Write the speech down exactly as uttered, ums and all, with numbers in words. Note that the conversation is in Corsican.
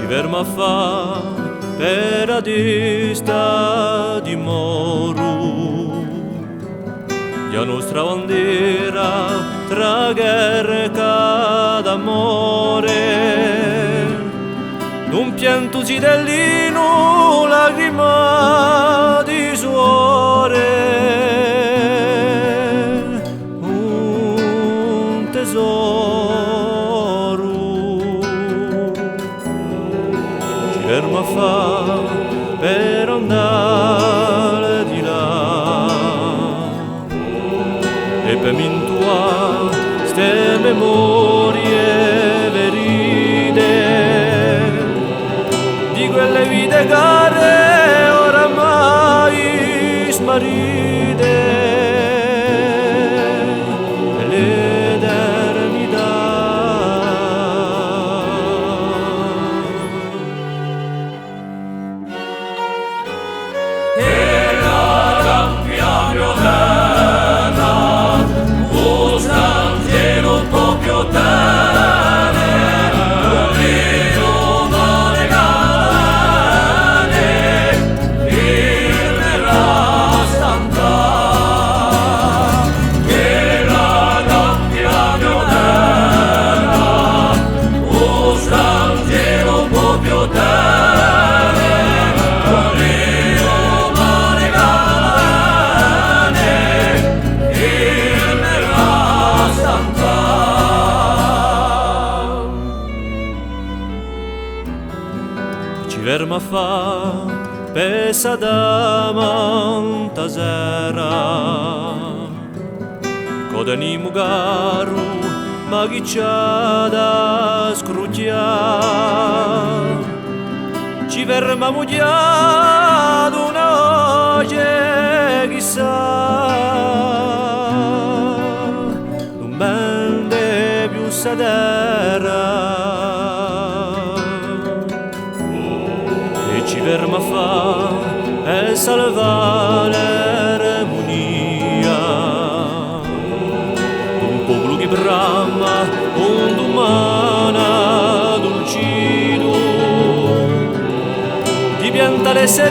Ferma à fà per a testa di Moru, di a nostra bandera tracherca d'amore, d'un piantu zitellinu, lacrima di suore, un tesoru. Ci ferma à fà per andà di là è per mintuà ste memorie ferite di quelle vite care oramai smarite. L'eternità. Ci ferma à fà per sta tamanta sera, ch'o tenimu caru, ma chì ci hà da scruccià. Ci fermamu ghjà d'una voce, chissà, ùn vende più sta terra. È ci ferma à fà è salvà l'armunia d'un populu chì brama un dumani addulcitu, chì pianta l'esse